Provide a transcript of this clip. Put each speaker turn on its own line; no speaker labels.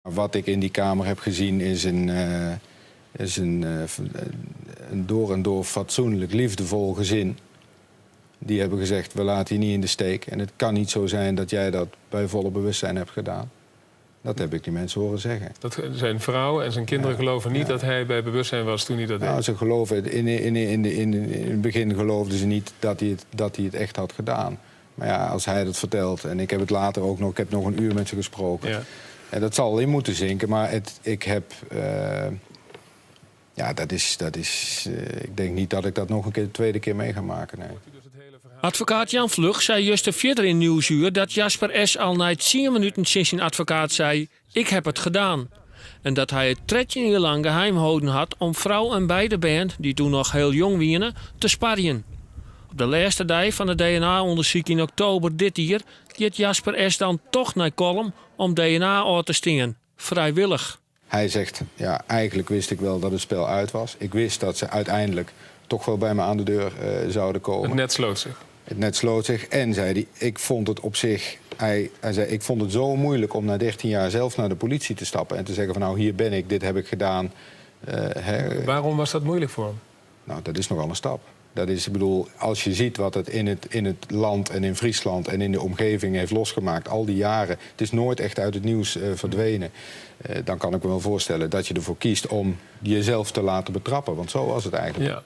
Wat ik in die kamer heb gezien is een door en door fatsoenlijk, liefdevol gezin. Die hebben gezegd: we laten je niet in de steek. En het kan niet zo zijn dat jij dat bij volle bewustzijn hebt gedaan. Dat heb ik die mensen horen zeggen.
Dat zijn vrouw en zijn kinderen geloven niet dat hij bij bewustzijn was toen hij dat
Nou,
deed.
ze geloven, in het begin geloofden ze niet dat hij het echt had gedaan. Maar ja, als hij dat vertelt, en ik heb het later ook nog, ik heb nog een uur met ze gesproken. En dat zal in moeten zinken, maar ik heb. Ja, dat is, ik denk niet dat ik dat nog een keer de tweede keer mee ga maken. Nee.
Advokaat Jan Vlug sei juster fierder yn Nieuwsuur dat Jasper S. al nei 10 minuten tsjin syn advokaat sei: "Ik heb het gedaan." En dat hy it 13 jier lang geheim holden hat om frou en beide bern, dy't doe noch hiel jong wiene, te sparjen. Op de lêste dei fan it DNA-ûndersyk yn oktober dit jier giet Jasper S. dan dochs nei Kollum om DNA ôf te stean. Frijwillich.
Hij zegt: ja, eigenlijk wist ik wel dat het spel uit was. Ik wist dat ze uiteindelijk toch wel bij me aan de deur zouden komen.
Het net sloot zich.
Het net sloot zich. En zei hij, ik vond het op zich. Hij zei: ik vond het zo moeilijk om na 13 jaar zelf naar de politie te stappen en te zeggen van: nou, hier ben ik, dit heb ik gedaan. Hè.
Waarom was dat moeilijk voor hem?
Nou, dat is nogal een stap. Dat is, ik bedoel, als je ziet wat het in het land en in Friesland en in de omgeving heeft losgemaakt, al die jaren, het is nooit echt uit het nieuws verdwenen. Dan kan ik me wel voorstellen dat je ervoor kiest om jezelf te laten betrappen. Want zo was het eigenlijk.
Ja.